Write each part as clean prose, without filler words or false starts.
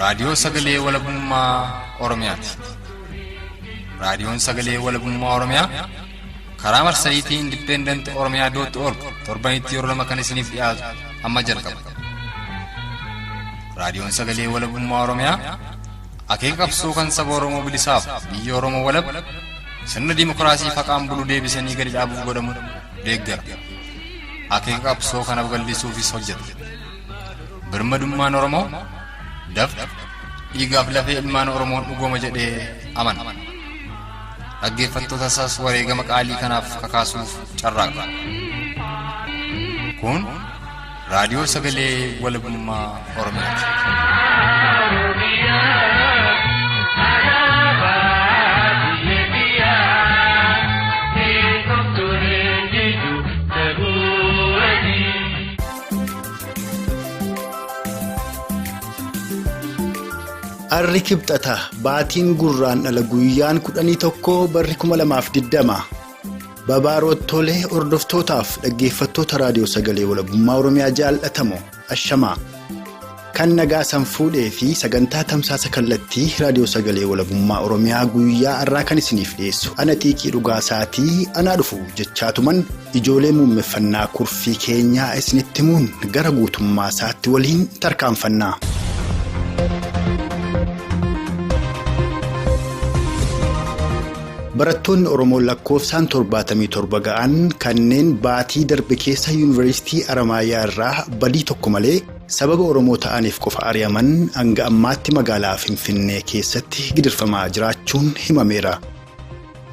Raadiyoo Sagalee Walabummaa Oromiyaati. Raadiyoon Sagalee Walabummaa Oromiyaa karaa marsariitii Independent Oromiyaa dot org torbanitti yeroo lama kan isiniif dhiyaatu amma jalqaba. Raadiyoon Sagalee Walabummaa Oromiyaa akeeka qabsoo kan saba Oromoo bilisaaf biyya Oromoo walab sirna dimookiraasii faqaan bulu deebisanii gadi dhaabuuf godhamu deeggara. Akeeka qabsoo kana babal'isuufis hojjeta. Birmadummaan Oromoo dafqa dhiigaaf lafee ilmaan Oromoon dhugooma jedhee amana. Dhaggeeffattoota isaas wareegama qaalii kanaaf kakaasuuf carraaqa. Kun raadiyoo sagalee walabummaa Oromiyaati. Arri kibxata baatiin gurraandhala guyyaan 11 barri 2020 babaaroottolee hordoftootaaf dhaggeeffattoota raadiyoo sagalee walabummaa Oromiyaa jaallatamu ashamaa kan nagaa san fuudhee fi sagantaa tamsaasa kallattii raadiyoo sagalee walabummaa Oromiyaa guyyaa har'aa kan isiniif dhiyeessu ana xiiqii dhugaa isaatii anaa dhufu jechaatuman ijoolee muummeffannaa kurfii keenyaa isinitti himuun gara guutummaa isaatti waliin tarkaanfannaa. Barattoonni Oromoo lakkoofsaan 77 ga'an kanneen baatii darbe keessa yuunivarsiitii Aramaayaa irraa badii tokko malee sababa Oromoo ta'aniif qofa ari'aman hanga ammaatti magaalaa Finfinnee keessatti gidirfamaa jiraachuun himameera.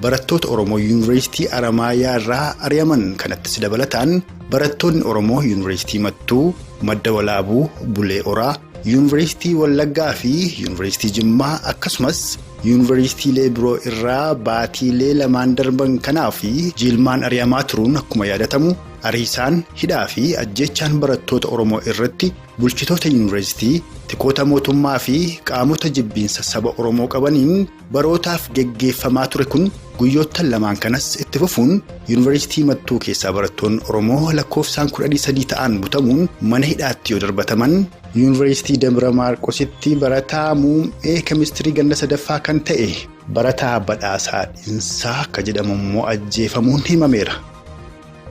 Barattoota Oromoo yuunivarsiitii Aramaayaa irraa ari'aman kanattis dabalataan barattoonni Oromoo yuunivarsiitii Mattuu, Madda Walaabuu, Bulee Oraa, Yuunivarsiitii Wallaggaa fi Yuunivarsiitii Jimmaa akkasumas yuunivarsiitiilee biroo irraa baatiilee lamaan darban kanaa fi jiilmaan ari'amaa turuun akkuma yaadatamu ariisaan hidhaa fi ajjeechaan barattoota Oromoo irratti bulchitoota yuunivarsiitii tikoota mootummaa fi qaamota jibbiinsa saba Oromoo qabaniin barootaaf geggeeffamaa ture kun guyyoottan lamaan kanas itti fufuun yuunivarsiitii Mattuu keessaa barattoonni Oromoo lakkoofsaan 13 ta'an butamuun mana hidhaatti yoo darbataman. Yuunivarsiitii Dabra Maarqositti barataa muummee keemistirii ganna sadaffaa kan ta'e barataa Badhaasaa Dhinsaa akka jedhamu immoo ajjeefamuun himameera.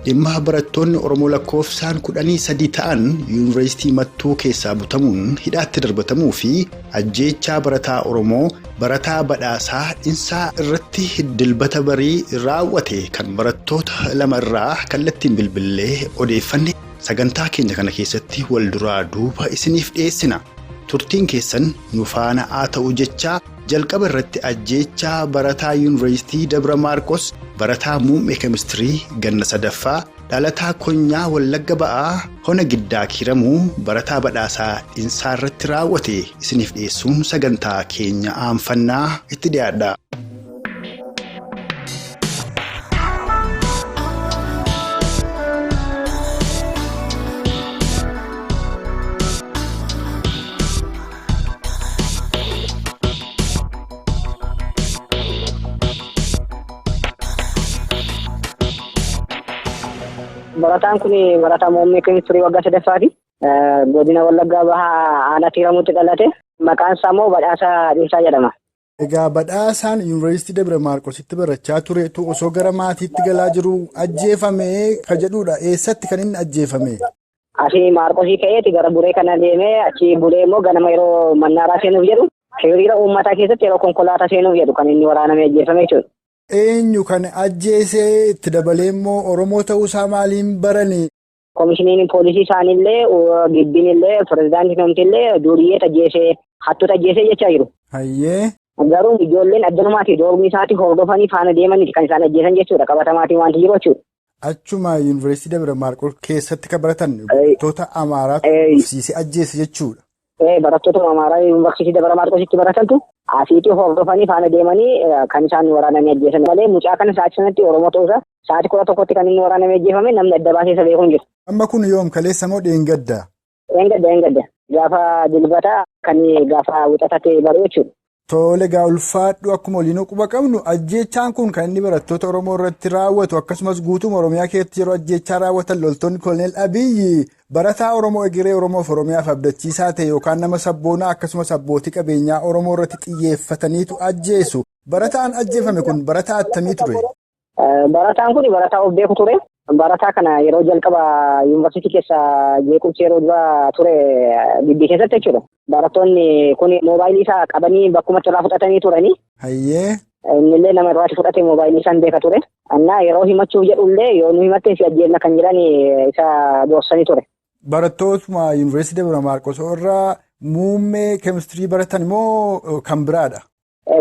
Dhimma barattoonni Oromoo lakkoofsaan 13 ta'an yuunivarsiitii Mattuu keessaa butamuun hidhaatti darbatamuu fi ajjeechaa barataa Oromoo barataa Badhaasaa Dhinsaa irratti dilbata barii raawwate kan barattoota lama irraa kallattiin bilbilee odeeffanne. Sagantaa keenya kana keessatti wal duraa duuba isiniif dhiyeessina. Turtiin keessan nu faana haa ta'u jechaa jalqaba irratti ajjeechaa barataa yuunivarsiitii Dabra Maarqos barataa muummee keemistirii ganna sadaffaa dhalataa Konyaa Wallagga Ba'aa Hona Giddaa Kiiramuu barataa Badhaasaa Dhinsaa irratti raawwate isiniif dhiyeessuun sagantaa keenya aanfannaa itti dhiyaadha. Barataan kun barataa muummee keemistirii waggaa sadaffaati. Godina Wallaggaa Bahaa aanaa Kiiramuutti dhalate. Maqaan isaa immoo Badhaasaa Dhinsaa jedhama. Egaa Badhaasaan yuunivarsiitii Dabra Maarqositti barachaa turetu osoo gara maatiitti galaa jiru ajjeefame ka jedhudha. Eessatti kan inni ajjeefame? Asii Maarqosii ka'eeti gara Buree kana deemee achii Buree immoo ganama yeroo mannaaraa seenuuf jedhu hiriira uummataa keessatti yeroo konkolaataa seenuuf jedhu kan inni waraanamee ajjeefame jechuudha. Eenyu kan ajjeesee itti dabalee immoo Oromoo ta'uusaa maaliin barani? Komishiniin poolisii isaaniillee gibbiinillee pirezidaantii namtillee duuriyyeet ajjeesee hattuuta ajjeesee jechaa jiru. Hayyee. Garuu ijoolleen addanumaati doormii isaatti hordofanii faana deemanii kan isaan ajjeesan jechuudha qabatamaatiin wanti jiru jechuudha. Achuma yuunivarsiitii Dabra Maarqos keessatti kan baratan barattoota Amaaraatu dhufsiisee ajjeese jechuudha. Barattoota Amaaraa yuunivarsiitii Dabra Maarqositti baratantu asiitii hordofanii faana deemanii kan isaan waraananii ajjeesan malee mucaa kana sa'aatii sanatti Oromoo ta'uusaa sa'aatii 11tti kan inni waraanamee ajjeefame namni adda baasee isa beeku hin jiru. Amma kun yoom kaleessa moo dheengadda? Dheengadda dheengadda gaafa dilbataa kan gaafa wixata ta'e baru jechuudha. Tole egaa ulfaadhu akkuma waliin quba qabnu ajjeechaan kun kan inni barattoota Oromoo irratti raawwatu akkasumas guutummaa Oromiyaa keessatti yeroo ajjeechaa raawwatan loltoonni Koloneel Abiyyi barataa Oromoo egeree Oromoof Oromiyaaf abdachiisaa ta'e yookaan nama sabboonaa akkasumas abbootii qabeenyaa Oromoo irratti xiyyeeffataniitu ajjeesu. Barataan ajjeefame kun barataa attamii ture? Barataan kun barataa of beeku ture. Barataa kana yeroo jalqaba yuunivarsiitii keessa jeequmsi yeroo dura ture gibbii keessatti jechuudha. Barattoonni kun moobaayilii isaa qabanii bakkumatti irraa fudhatanii turanii. Hayyee. Innillee nama irraati fudhate moobaayilii isaan beeka ture. Annaa yeroo himachuuf jedhullee yoo nu himatte si ajjeefna kan jedhan isa doorsanii ture. Barattootuma yuunivarsiitii Dabra Maarqos irraa muummee keemistirii baratan moo kan biraadha?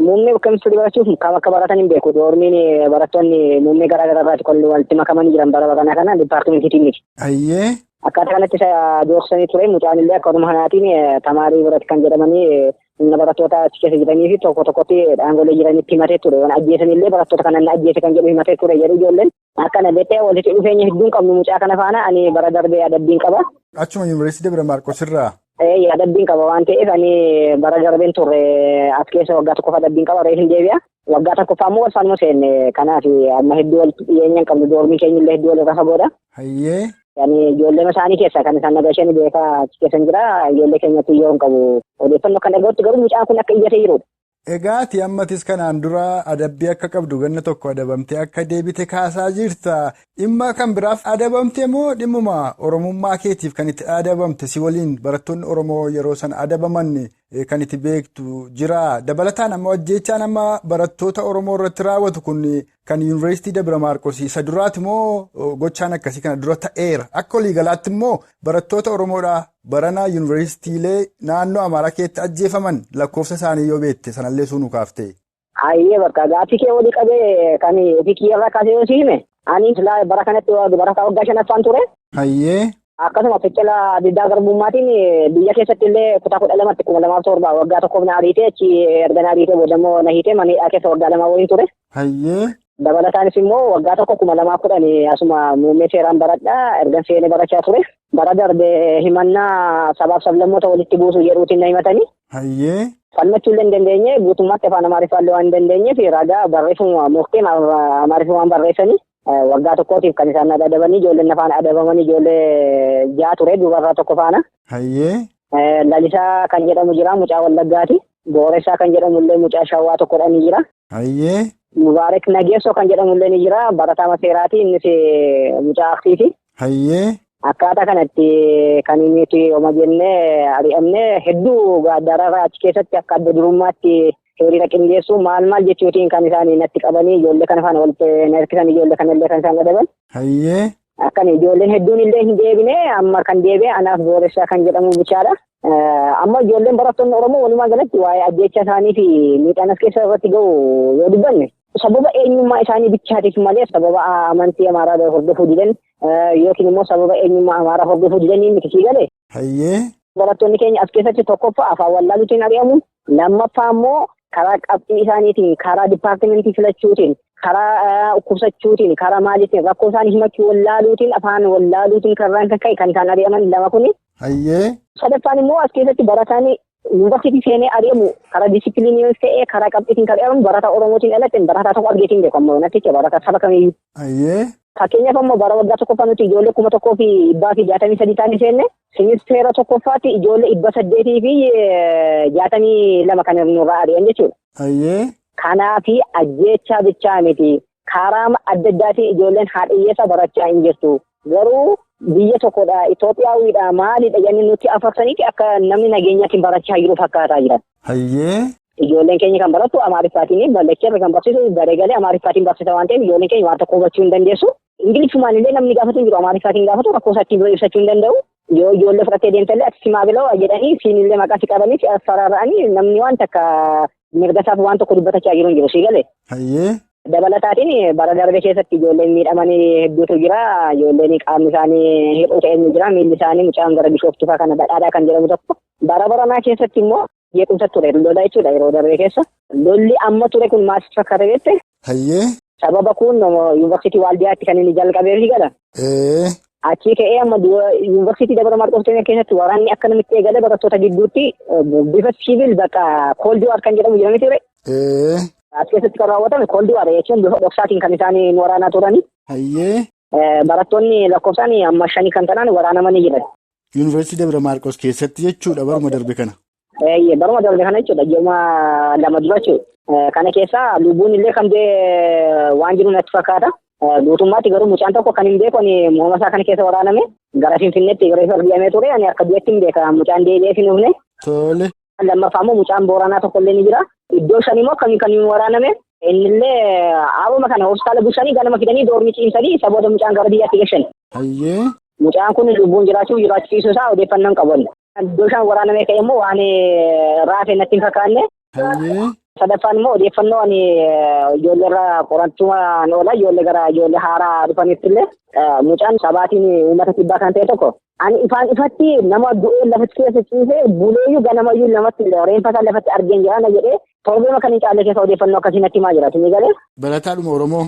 Muummee keemistirii barachuuf kam akka baratan hin beeku. Doormiin barattoonni muummee garaa garaa irraati kan walitti makamanii jiran bara baranaa kana dipaartimentiitiin miti. Hayyee. Akkaataa kanatti isa doorsanii ture. Mucaan illee akkasuma kanaatiin tamaarii biratti kan jedhamanii humna barattoota achi keessa jiranii fi tokko tokkotti dhaangolee jiranitti himatee ture. Waan ajjeesan illee barattoota kana ajjeese kan jedhu himatee ture jedhu ijoolleen. Akkana jettee walitti dhufeenya hedduun qabnu mucaa kana faana ani bara darbee adabbiin qaba. Achuma yuunivarsiitii Dabra Maarqos irraa? Adabbiin qaba waan ta'eef ani bara darbeen turre as keessa waggaa tokkoffaa adabbiin qaba reef hin deebi'a. Waggaa tokkoffaa immoo wal faanuma seenne kanaaf amma hedduu walitti dhiyeenya hin qabnu doormiin keenya illee hedduu walirra fagoodha. Hayyee. Yani ijoollee isaanii keessa kan isaan nagaa beekaa achi keessa hin jira ijoollee keenyatti iyyoo hin qabu. Odeeffannoo kan dhaga'utti garuu mucaan kun akka iyyatee jirudha. Egaa ati ammatis kanaan dura adabbii akka qabdu ganna tokko adabamtee akka deebite kaasaa jirta. Dhimma kan biraaf adabamte moo dhimmuma Oromummaa keetiif kan itti adabamte si waliin barattoonni Oromoo yeroo sana adabaman kan itti beektu jira. Dabalataan ammoo ajjeechaan amma barattoota Oromoo irratti raawwatu kun kan yuunivarsiitii Dabra Maarqos isa duraati moo gochaan akkasii kana dura ta'eera. Akka waliigalaatti immoo barattoota Oromoodhaa baranaa yuunivarsiitiilee naannoo Amaaraa keessatti ajjeefaman lakkoofsa isaanii yoo beekte sanallee suunu kaaftee. Hayyee bakka gaaffii kee walii qabee kan ofii kiyyarraa kaasee yoo si hime ani bara kanatti barataa waggaa shanaffaan ture. Hayyee. Akkasuma fincila diddaa garbummaatiin biyya keessatti illee kutaa 12tti 2007 waggaa tokkoof na ariitee achi erga na ariitee booda immoo na hiitee mana keessa waggaa 2 waliin ture. Hayyee. Dabalataanis immoo waggaa tokko 2010 asuma muummee seeraan baradhaa erga seenee barachaa ture. Bara darbe himannaa sabaaf sablammoota walitti buusu jedhuutiin na himatanii. Hayyee. Falmachuu illee hin dandeenye guutummaatti afaan Amaariffaallee waan hin dandeenyeef ragaa barreeffama murtee Amaariffumaan barreessanii waggaa tokkootiif kan isaan adabanii ijoolleen afaan adabamanii ijoollee 6 ture dubarraa tokko faana. Hayyee. Lalisaa kan jedhamu jira mucaa Wallaggaati. Booressaa kan jedhamu illee mucaa Shawwaa tokkodha ni jira. Hayyee. Mubaarak Nageessoo kan jedhamu illee ni jira barataa seeraati innis mucaa Aksiiti. Hayyee. Akkaataa kanatti kan nuti oma jennee ari'amne hedduu gaaddararraa achi keessatti akka adda durummaatti hiriira qindeessuu maal maal jechuutiin kan isaan natti qabanii ijoollee kana faana walitti na hirkisan ijoollee kanallee kan isaan adaban. Hayyee. Akkan ijoolleen hedduun illee hin deebine amma kan deebi'e anaaf Booressaa kan jedhamu bichaadha. Amma ijoolleen barattoonni Oromoo walumaa galatti waa'ee ajjeecha isaanii fi miidhaan as keessa irratti ga'u yoo dubbanne sababa eenyummaa isaanii bichaatiif malee sababa amantii Amaaraa hordofuu didan yookiin immoo sababa eenyummaa Amaaraa hordofuu didanii miti sii galee. Hayyee. Barattoonni keenya as keessatti tokkoffaa afaan wallaaluutiin ari'amu lammaffaa immoo karaa qabxii isaaniitiin karaa dipaartimentii filachuutiin karaa dhukkubsachuutiin karaa maaliitiin rakkoo isaanii himachuu wallaaluutiin afaan wallaaluutiin karraan kan ka'e kan isaan ari'aman lama kuni. Hayyee. Sadaffaan immoo as keessatti barataan yuunivarsiitii seenee ari'amu karaa diisipiliinii ta'ee karaa qabxiitiin kan ari'amu barataa Oromootiin alatti barataa tokko argeetiin beeku amma natti barataa saba kamiyyuu. Hayyee. Fakkeenyaaf ammoo bara waggaa tokkoffaa nuti ijoollee 1163 ta'anii seenne sinisteera tokkoffaatti ijoollee 862 kan nurraa ari'an jechuudha. Hayyee. Kanaafi ajjeechaa bichaa miti karaa adda addaatiin ijoolleen haadha hiyyeessa barachaa hin jirtu. Garuu biyya tokkodha Itoophiyaawidha maalidha jennee nuti afarsaniiti akka namni nageenyaatiin barachaa jiru fakkaataa jiran. Hayyee. Ijoolleen keenya kan barattu Amaariffaatiin mallatteerra kan barsiisu daree galee Amaariffaatiin barsiisa waan ta'eef ijoolleen keenya waan tokko hubachuu hin dandeessu. Ingiliffumaan illee namni gaafatu hin jiru Amaariffaatiin gaafatu rakkoo isaa ittiin ibsachuu hin danda'u. Yoo ijoollee fudhattee deemtellee ati simaa biloo jedhanii siin illee maqaa si qabanii si farara'anii namni waan takka mirga isaaf waan tokko dubbatachaa jiru hin jiru sii galee. Hayyee. Dabalataatiin bara darbe keessatti ijoolleen miidhamanii hedduutu jira. Ijoolleen qaamni isaanii hir'uu ta'e ni jira. Miilli isaanii mucaan gara Bishooftuu fa'aa kana badhaadhaa kan jedhamu tokko. Bara baranaa keessatti immoo jeequmsa ture lola jechuudha yeroo darbe keessa. Lolli amma ture kun maal fakkaata jette? Hayyee. Sababa kun yuunivarsiitii Waaldiyaatti kan inni jalqabee fi gala. Achii ka'ee amma yuunivarsiitii Dabra Maarqos keessatti waraanni akka namitti eegale barattoota gidduutti bifa siviil bakka cold war kan jedhamu jira miti ree. As keessatti kan raawwatame cold war jechuun bifa dhoksaatiin kan isaan waraanaa turani. Barattoonni lakkoofsaan amma 5 kan ta'an waraanamanii jiran. Yuunivarsiitii Dabra Maarqos keessatti jechuudha baruma darbe kana. Baruma darbe kana jechuudha ji'a 2 dura jechuudha. Kana keessaa lubbuun illee kan du'e waan jiru natti fakkaata. Guutummaatti garuu mucaan tokko kan hin beeku ani morma isaa kana keessa waraaname gara Finfinneetti gara isa argamee ture ani akka du'etti hin beeka mucaan deebi'ee hin dhufne. Tole. Lammaffaa immoo mucaan Booranaa tokko illee ni jira. Iddoo 5 immoo kan waraaname innillee haaruma kana hospitaala bulchanii ganama fidanii doormii ciimsanii isa booda mucaan gara biyyaatti geessan. Mucaan kun lubbuun jiraachuu jiraachiisuu isaa odeeffannoon qaban. Iddoo 5 waraaname ka'e immoo waan raafee natti hin fakkaanne. Sadaffaan immoo odeeffannoo ani ijoollee irraa qorachuudhaan oola ijoollee gara ijoollee haaraa dhufanitti illee mucaan sabaatiin uummata kibbaa kan ta'e tokko ani ifaan ifatti nama du'ee lafatti keessa ciisee buleeyyuu ganamayyuu lamatti reenfa isaa lafatti argeen jira na jedhee torbeema kan hin caalle keessa odeeffannoo akkasii natti himaa jira. Tuni galee. Barataadhuma Oromoo.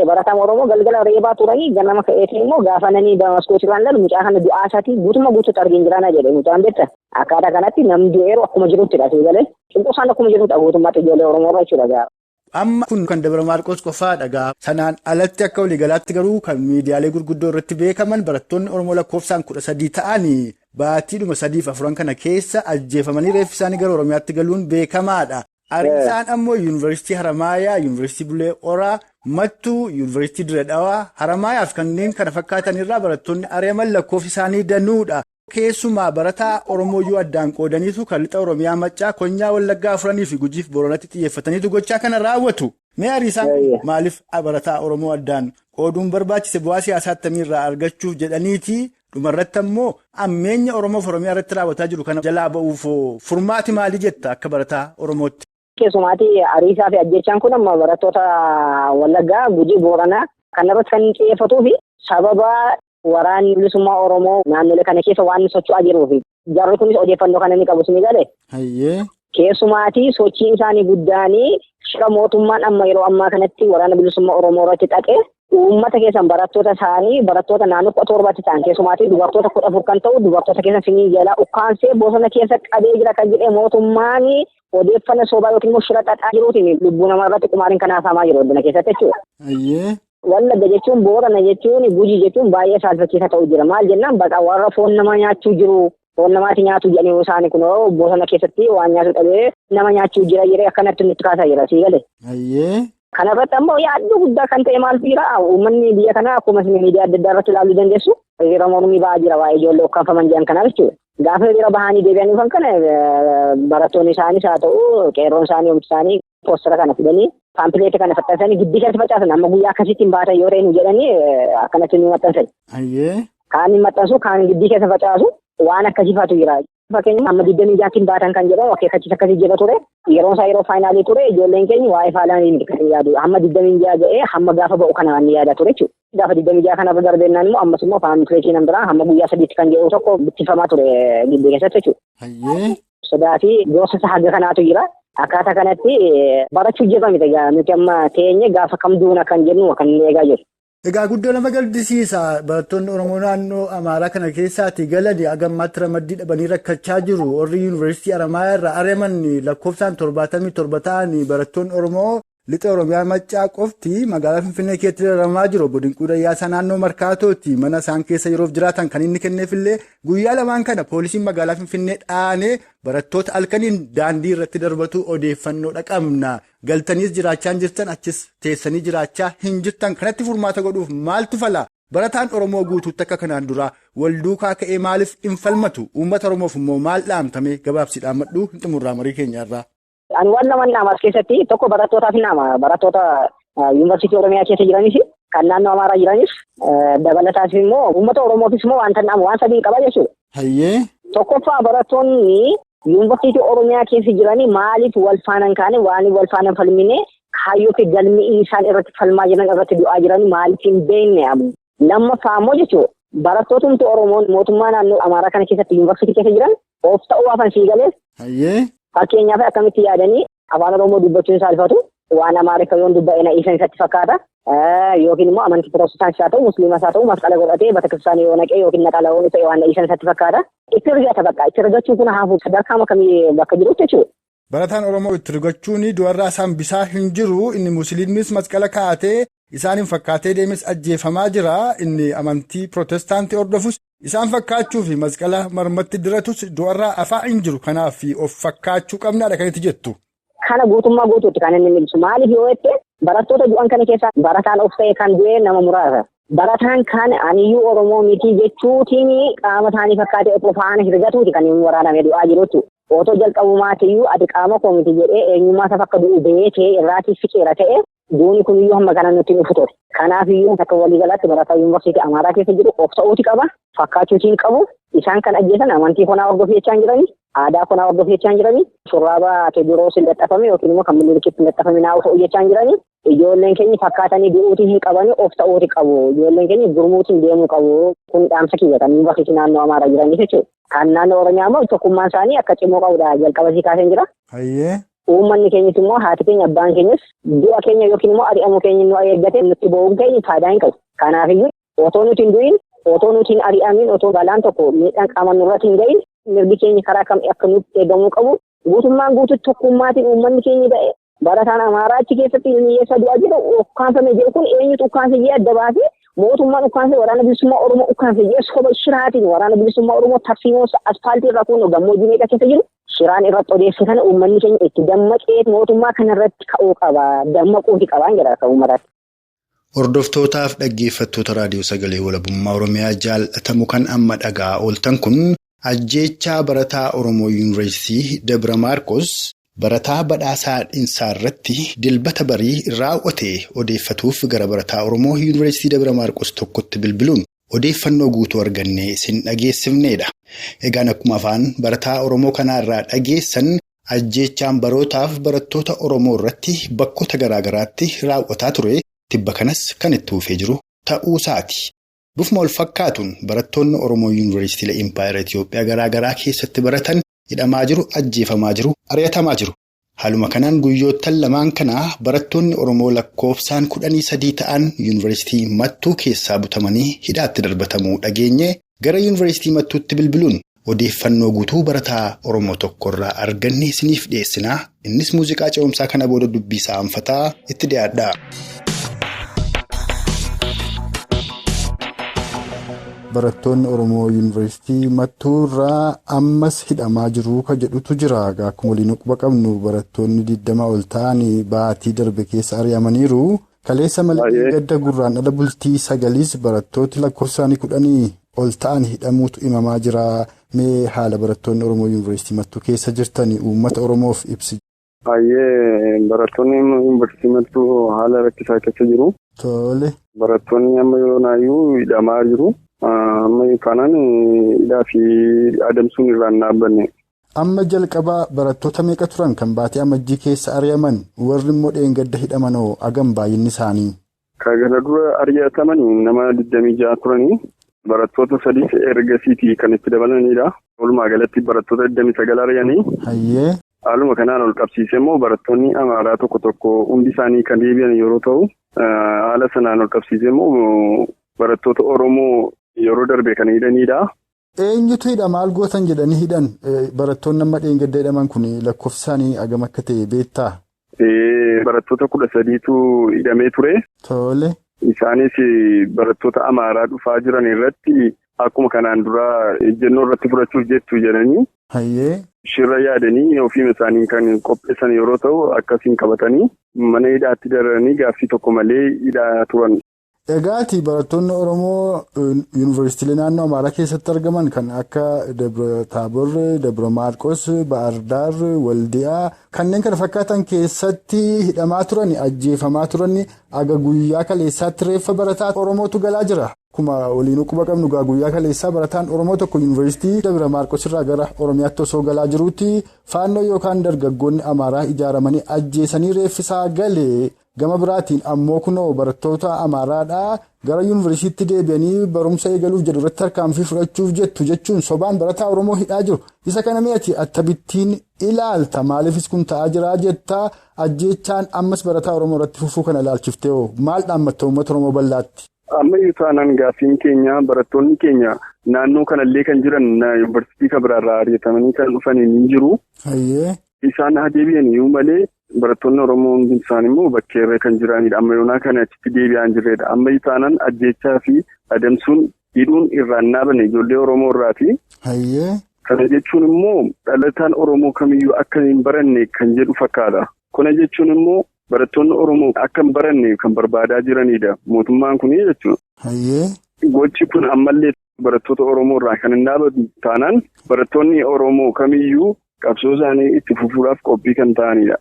Barataan Oromoo galgala reebaa turanii ganama ka'eetiin immoo gaafa nanii maskootii irraan ilaalu mucaa kana du'aa isaatii guutummaa guutuutti argeen jira na jedhe mucaan beekta. Akkaataa kanatti namni du'eeru akkuma jiruttidha. Tuni galee. Cunqursaan akkuma jiruttidha guutummaatti ijoollee Oromoo irra jechuudha gaa. Amma kun kan Dabra Maarqos qofaadha gaa. Sanaan alatti akka waliigalaatti garuu kan miidiyaalee gurguddoo irratti beekaman barattoonni Oromoo lakkoofsaan 13 ta'anii baatiidhuma 3 fi 4 kana keessa ajjeefamanii reeffi isaanii gara Oromiyaatti galuun beekamaadha. Ariisaan ammoo Yuunivarsiitii Haramaayaa, Yuunivarsiitii Bulee Horaa, Mattuu, Yuunivarsiitii Dirre Dhawaa, Haramaayaa fi kanneen kana fakkaatan irraa barattoonni ari'aman lakkoofsi isaanii danuudha. Keessumaa barataa Oromoo yoo addaan qoodaniitu kan lixa Oromiyaa Maccaa, Konyaa, Wallaggaa 4 fi Gujiif Booranatti xiyyeeffataniitu gochaa kana raawwatu. Mee ariisaan maaliif barataa Oromoo addaan qooduun barbaachise bu'aa siyaasaa akkamiirraa argachuuf jedhaniiti dhumarratti ammoo ammeenya Oromoof Oromiyaa irratti raawwataa jiru kana jalaa ba'uuf furmaati maalii jetta akka barataa Oromootti? Keessumaatti ariisaa fi ajjechaan kun amma barattoota Wallaggaa, Gujii, Booranaa kan irratti kan xiyyeeffatuu fi sababa waraanni bilisummaa Oromoo naannolee kana keessa waan socho'aa jiruuf jarri kunis odeeffannoo kana ni qabu ni galee. Keessumaatti sochiin isaanii guddaanii shira mootummaan amma yeroo ammaa kanatti waraana bilisummaa Oromoo irratti xaxee uummata keessan barattoota isaanii barattoota naannoo 17 ta'an keessumaatti dubartoota 14 kan ta'u dubartoota keessan sinii jalaa ukkaansee bosona keessa qabee jira kan jedhee mootummaan odeeffannoo sobaa yookiin immoo shira xaxaa jiruutiin lubbuu namaa irratti qumaariin kan haasamaa jiru adduna keessatti jechuudha. Wallagga jechuun Boorana jechuun Gujii jechuun baay'ee saalfachiisaa ta'u jira. Maal jennaan bakka warra foon namaa nyaachuu jiru foon namaati nyaatu jedhanii isaanii kun bosona keessatti waan nyaatu dhabee nama nyaachuu jira jedhee akkanatti nutti kaasaa jira sii galee. Kanarratti ammoo yaaddoo guddaa kan ta'e maaltu jira? Uummanni biyya kanaa akkuma isin miidiyaa adda addaa irratti ilaaluu dandeessu hiriira mormii ba'aa jira waa'ee ijoollee ukkaanfaman jedhan kanaaf jechuudha. Gaafa hiriira bahanii deebi'anii dhufan kana barattoonni isaanis haa ta'u qeerroon isaanii oomishni isaanii poostara kana fidanii paampileetii kana faxxansanii giddii keessatti facaasan amma guyyaa akkasitti hin baatan yoo ta'e nu jedhanii akkanatti nu maxxansan. Kaan hin maxxansu kaan giddii keessa facaasu waan akkasiifaatu jira. Fakkeenyaaf amma 26 hin baatan kan jedhamu akeekkachiisa akkasii jira ture. Yeroon isaa yeroo faayinaalii ture ijoolleen keenya waa'ee faayinaalii miti kan yaadu. Hamma 26 ga'ee hamma gaafa ba'u kana ni yaada ture jechuudha. Gaafa 26 kana irra darbennaan immoo ammas immoo paampileetii nan biraa hamma guyyaa 3 kan jedhu tokko bittifamaa ture gidduu keessatti jechuudha. Sodaa fi gosa haga kanaatu jira. Akkaataa kanatti barachuu jirra miti egaa nuti amma teenye gaafa kam duuna kan jennu kan inni eegaa jiru. Egaa guddoo nama gaddisiisa barattoonni Oromoo naannoo Amaaraa kana keessaati galanii haga ammaatti ramaddii dhabanii rakkachaa jiru. Warri Yuunivarsiitii Haramaayaa irraa ari'aman lakkoofsaan 77 ta'anii barattoonni Oromoo lixa Oromiyaa Maccaa qofti magaalaa Finfinnee keessatti dararamaa jiru. Obbo Dinquu Dayyaasaa naannoo Markaatooti mana isaan keessa yeroof jiraatan kan inni kenneefillee guyyaa lamaan kana poolisiin magaalaa Finfinnee dhaanee barattoota halkaniin daandii irratti darbatu odeeffannoo dhaqabna. Galtaniis jiraachaa hin jirtan achis teessanii jiraachaa hin jirtan kanatti furmaata godhuuf maaltu fala? Barataan Oromoo guutuutti akka kanaan dura wal duukaa ka'ee maaliif hin falmatu? Uummata Oromoof immoo maal dhaamtame gabaabsiidhaan madhuu hin xumurraa marii keenyarraa. Ani waan lama dhaama as keessatti tokko barattootaaf hin dhaama. Barattoota Yuunivarsiitii Oromiyaa keessa jiranis kan naannoo Amaaraa jiranis dabalataas immoo uummata Oromoofis immoo waan dhaamu waan sadii qaba jechuudha. Tokkoffaa barattoonni Yuunivarsiitii Oromiyaa keessa jiranii maaliif wal faana kaane waan wal faana falmine kaayyoo fi galmi isaan irratti falmaa jiran irratti du'aa jiran maaliif hin beekne abu. Lammaffaa immoo jechuudha barattootumti Oromoon mootummaa naannoo Amaaraa kana keessatti yuunivarsiitii keessa jiran of ta'uu hafan sii galee. Fakkeenyaaf akkamitti yaadanii afaan Oromoo dubbachuun saalfatu. Waan Amaariffaa yoon dubba'e na dhiisan isatti fakkaata. Yookiin immoo amantii Pirotestaantii haa ta'u, Musliimas haa ta'u, masqala godhatee betakiristaanii yoo naqee yookiin naxalaa yoo ta'e waan na dhiisan isatti fakkaata. Itti rigata bakka itti rigachuun kun hafu sadarkaa kamii bakka jirutti jechuudha. Barataan Oromoo itti rigachuun du'arraa isaan bisaa hin jiru. Inni Musliimis masqala kaa'atee isaan hin fakkaatee deemes ajjeefamaa jira. Inni amantii Pirotestaantii hordofus isaan fakkaachuu fi masqala marmatti diratus du'arraa afaa hin jiru. Kanaaf of fakkaachuu qabnaadha kan itti jettu. Kana guutummaa guutuutti kan inni ibsu. Maaliif yoo jette barattoota du'an kana keessaa barataan of ta'e kan du'e nama muraasa. Barataan kan aniyyuu Oromoo miti jechuutiin qaama isaanii fakkaatee otoo faana hirgatuuti kan inni waraaname du'aa jiru jechuudha. Otoo jalqabumaatiyyuu ati qaama koo miti jedhee eenyummaa isaa akka du'u beekee irraatii fiqeera ta'e duuni kuniyyuu hamma kana nutti dhufu ture. Kanaafiyyuu akka waliigalaatti barataa yuunivarsiitii Amaaraa keessa jiru of ta'uuti qaba. Fakkaachuutiin qabu. Isaan kan ajjeesan amantii konaa hordofii jechaa hin jirani. Aadaa konaa hordofii jechaa hin jirani. Shurraaba Teediroos hin laxxafame yookiin immoo kan Minilikitti hin laxxafame naa ta'uu jechaa hin jirani. Ijoolleen keenya fakkaatanii du'uutii hin qabani of ta'uuti qabu. Ijoolleen keenya gurmuutiin deemuu qabu. Kun dhaamsa kiyya kan yuunivarsiitii naannoo Amaaraa jiraniif jechuudha. Kan naannoo Oromiyaa immoo tokkummaan isaanii akka cimoo qabudha. Jalqaba sii kaaseen jira. Uummanni keenyis immoo haati keenya abbaan keenyas du'a keenya yookiin immoo ari'amuu keenya nu eeggate nutti boo'uun keenya faayidaa hin qabu. Kanaafiyyuu otoo nuti hin du'in, otoo nuti hin ari'amin, otoo balaan tokko miidhaan qaama nurratti hin gahin mirgi keenya karaa kam akka nutti eegamuu qabu guutummaan guututti tokkummaatiin uummanni keenya ba'e barataan Amaaraa achi keessatti hiyyeessa du'aa jiru ukkaanfame jedhu kun eenyutu ukkaanse jedhee adda baasee mootummaan ukkaanse waraana bilisummaa Oromoo ukkaanse jedhee soba shiraatiin waraana bilisummaa Oromoo tarsiimoo asfaaltii irra kun gammoojjii meeqa keessa jiru shiraan irratti odeesse kana uummanni keenya itti dammaqee mootummaa kanarratti ka'uu qaba dammaquuti qabaan jedha akka uummataatti. Hordoftootaaf dhaggeeffattoota raadiyoo sagalee walabummaa Oromiyaa jaallatamu kan amma dhagaa ooltan kun ajjeechaa barataa Oromoo Yuunivarsiitii Dabra Maarqos barataa Badhaasaa Dhinsaa irratti dilbata barii raawwate odeeffatuuf gara barataa Oromoo Yuunivarsiitii Dabra Maarqos tokkotti bilbiluun odeeffannoo guutuu argannee isin dhageessifneedha. Egaan akkuma afaan barataa Oromoo kanaarraa dhageessan ajjeechaan barootaaf barattoota Oromoo irratti bakkoota garaagaraatti raawwataa ture. Tibba kanas kan itti fufee jiru ta'uu isaati. Bifuma wal fakkaatuun barattoonni Oromoo Yuunivarsiitiilee Impaayera Itoophiyaa garaagaraa keessatti baratan hidhamaa jiru, ajjeefamaa jiru, ari'atamaa jiru. Haaluma kanaan guyyoottan lamaan kanaa barattoonni Oromoo lakkoofsaan 13 ta'an Yuunivarsiitii Mattuu keessaa butamanii hidhaatti darbatamuu dhageenye gara Yuunivarsiitii Mattuutti bilbiluun odeeffannoo guutuu barataa Oromoo tokkorraa arganne isiniif dhiyeessinaa. Innis muuziqaa ce'umsaa kana booda dubbii isaa anfataa itti dhiyaadha. Barattoonni Oromoo Yuunivarsiitii Mattuurraa ammas hidhamaa jiru ka jedhutu jira. Akkuma waliin quba qabnu barattoonni 20 ol ta'anii baatii darbe keessa ari'amaniiru. Kaleessa malee gadda gurraan dhala bultii 9 barattooti lakkoofsaanii 10 ol ta'an hidhamuutu himamaa jira. Mee haala barattoonni Oromoo Yuunivarsiitii Mattuu keessa jirtanii uummata Oromoof ibsi. Baay'ee barattoonni Yuunivarsiitii Mattuu haala rakkisaa keessa jiru. Tole. Barattoonni amma yeroo naayyuu hidhamaa jiru. Amma kanaan hidhaa fi adamsuun irraan dhaabbanne. Amma jalqabaa barattoota meeqa turan kan baatee amajjii keessa ari'aman warri immoo dheengadda hidhamanoo hagam baay'inni isaanii? Kan gara dura ari'ataman nama 26 turanii barattoota 3 ergasiitii kan itti dabalanidha. Walumaa galatti barattoota 29 ari'anii. Hayyee. Haaluma kanaan ol qabsiisee immoo barattoonni Amaaraa tokko tokko hundi isaanii kan deebi'an yeroo ta'u haala sanaan ol qabsiisee immoo barattoota Oromoo yeroo darbe kan hidhanidha. Eenyutu hidha maal gootan jedhanii hidhan barattoonni amma dheengadda hidhaman kun lakkoofsi isaanii hagam akka ta'e beektaa? Barattoota 13tu hidhamee ture. Tole. Isaanis barattoota Amaaraa dhufaa jiran irratti akkuma kanaan dura ejjennoo irratti fudhachuuf jettu jedhanii. Hayyee. Shirra yaadanii ofiima isaanii kan qopheessan yeroo ta'u akkasiin qabatanii mana hidhaatti dararanii gaaffii tokko malee hidhaa turan. Egaati barattoonni Oromoo Yuunivarsiitiilee naannoo Amaaraa keessatti argaman kan akka Dabra Taabor, Dabra Maarqos, Ba'ardaar, Waldiyaa kanneen kana fakkaatan keessatti hidhamaa turan, ajjeefamaa turan aga guyyaa kaleessaatti reeffa barataa Oromootu galaa jira. Akkuma waliinuu quba qabnu gaa guyyaa kaleessaa barataan Oromoo tokko yuunivarsiitii Dabra Maarqos irraa gara Oromiyaatti osoo galaa jiruutti faannoo yookaan dargaggoonni Amaaraa ijaaramanii ajjeesanii reeffisaa galee gama biraatiin ammoo kunoo barattoota Amaaraadhaa gara yuunivarsiitii deebi'anii barumsa eegaluuf jedhu irratti tarkaanfii fudhachuuf jettu jechuun sobaan barataa Oromoo hidhaa jiru. Isa kana mi'aati attabittiin ilaalta maaliifis kun ta'aa jira jettaa ajjeechaan ammas barataa Oromoo irratti fufuu kana ilaalchiftee hoo maal dhaammatta uummata Oromoo bal'aatti? Ammayyuu taanaan gaaffiin keenya barattoonni keenya naannoo kanallee kan jiran yuunivarsiitii kan biraarraa ari'atamanii kan dhufanii ni jiru. Isaan haa deebi'an iyyuu malee barattoonni Oromoo hundi isaanii immoo bakkeerra kan jiranidha. Amma yoonaa kana achitti deebi'aa hin jirredha. Ammayyuu taanaan ajjeechaa fi adamsuun hidhuun irraa hin dhaabanne ijoollee Oromoo irraati. Kana jechuun immoo dhalataan Oromoo kamiyyuu akka hin baranne kan jedhu fakkaata. Kana jechuun immoo barattoonni Oromoo akka hin baranne kan barbaadaa jiranidha. Mootummaan kun jechuudha. Gochi kun ammallee barattoota Oromoo irraa kan hin dhaabatu taanaan barattoonni Oromoo kamiyyuu qabsoo isaanii itti fufuudhaaf qophii kan ta'anidha.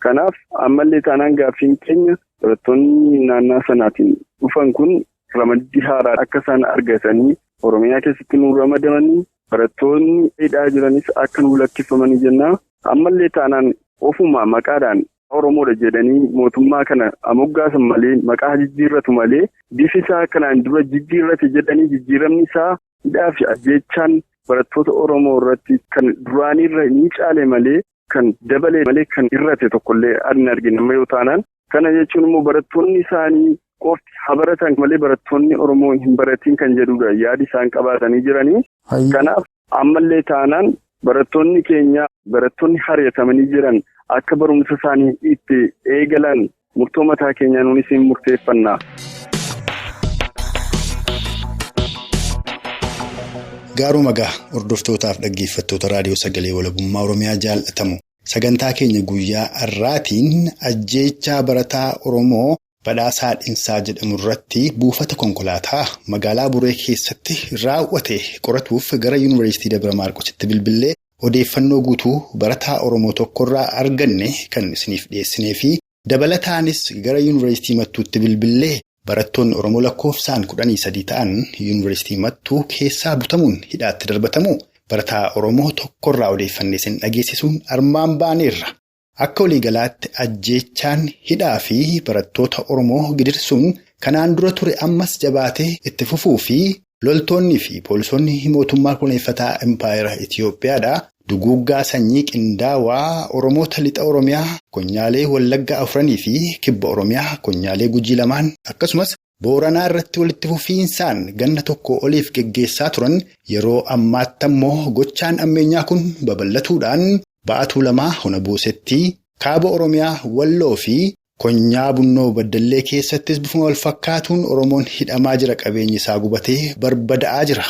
Kanaaf ammallee taanaan gaaffiin keenya barattoonni naannaa sanaatiin dhufan kun ramaddii haaraa akka isaan argatanii Oromiyaa keessatti nu ramadamanii barattoonni hidhaa jiranis akka nu lakkifamanii jenna. Ammallee taanaan ofuma maqaadhaan Oromoodha jedhanii mootummaa kana moggaasan malee maqaa jijjiirratu malee bifi isaa kanaan dura jijjiirrate jedhanii jijjiiramni isaa hidhaa fi ajjeechaan barattoota Oromoo irratti kan duraanirra ni caale malee kan dabale malee kan hir'ate tokkollee hin argine amma yoo taanaan. Kana jechuun immoo barattoonni isaanii qofti haa baratan malee barattoonni Oromoo hin baratiin kan jedhudha yaadi isaan qabaatanii jiranii. Kanaaf ammallee taanaan barattoonni keenya barattoonni ari'atamanii jiran akka barumsa isaanii itti eegalan murtoo mataa keenyaa nuunis hin murteeffanna. Gaaruma gaha hordoftootaaf dhaggeeffattoota raadiyoo sagalee walabummaa Oromiyaa jaallatamu sagantaa keenya guyyaa har'aatiin ajjeechaa barataa Oromoo Badhaasaa Dhinsaa jedhamu irratti buufata konkolaataa magaalaa Buree keessatti raawwate qoratuuf gara yuunivarsiitii Dabra Maarqositti bilbilee odeeffannoo guutuu barataa Oromoo tokkorraa arganne kan isiniif dhiyeessinee fi dabalataanis gara yuunivarsiitii Mattuutti bilbilee barattoonni Oromoo lakkoofsaan 13 ta'an yuunivarsiitii Mattuu keessaa butamuun hidhaatti darbatamu barataa Oromoo tokkorraa odeeffannee isin dhageessisuun armaan baaneerra. Akka waliigalaatti ajjeechaan hidhaa fi barattoota Oromoo gidirsuun kanaan dura ture ammas jabaatee itti fufuu fi loltoonni fi poolisoonni mootummaa koloneeffataa Impaayera Itiyoophiyaadha. Duguuggaa sanyii qindaawaa Oromoota lixa Oromiyaa konyaalee Wallaggaa 4 fi kibba Oromiyaa konyaalee Gujii 2 akkasumas Booranaa irratti walitti fufiinsaan ganna tokko oliif geggeessaa turan yeroo ammaatti ammoo gochaan ammeenyaa kun babal'atuudhaan Ba'atuu 2 Hona Boosetti kaaba Oromiyaa Walloo fi konyaa Bunnoo Baddallee keessattis bifuma wal fakkaatuun Oromoon hidhamaa jira qabeenyi isaa gubatee barbada'aa jira.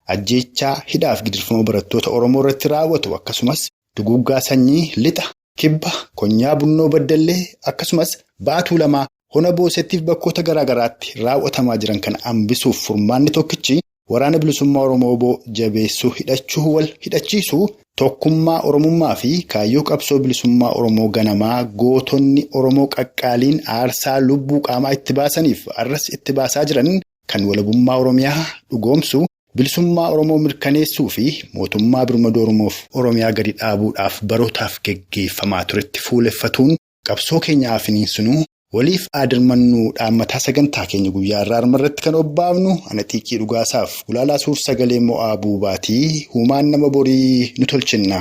Ajjeechaa hidhaaf gidirfama barattoota Oromoo irratti raawwatu akkasumas duguuggaa sanyii lixa kibba konyaa Bunnoo Baddallee akkasumas Ba'atuu 2 Hona Boosettiif bakkoota garaa garaatti raawwatamaa jiran kana hambisuuf furmaanni tokkichi waraana bilisummaa Oromoo jabeessuu hidhachuu wal hidhachiisu tokkummaa Oromummaa fi kaayyoo qabsoo bilisummaa Oromoo ganamaa gootonni Oromoo qaqqaaliin aarsaa lubbuu qaamaa itti baasaniif arras itti baasaa jiran kan walabummaa Oromiyaa dhugoomsu bilisummaa Oromoo mirkaneessuu fi mootummaa birmaduu Oromoof Oromiyaa gadi dhaabuudhaaf barootaaf geggeeffamaa turetti fuuleffatuun qabsoo keenya afiniinsinuu waliif aadirmannuu dhaammataa sagantaa keenya guyyaa irraa irratti kan obbaafnu ana xiiqii dhugaasaaf gulaalaa suur sagalee mo'aa buubaatii huumaan nama borii nu tolchinna.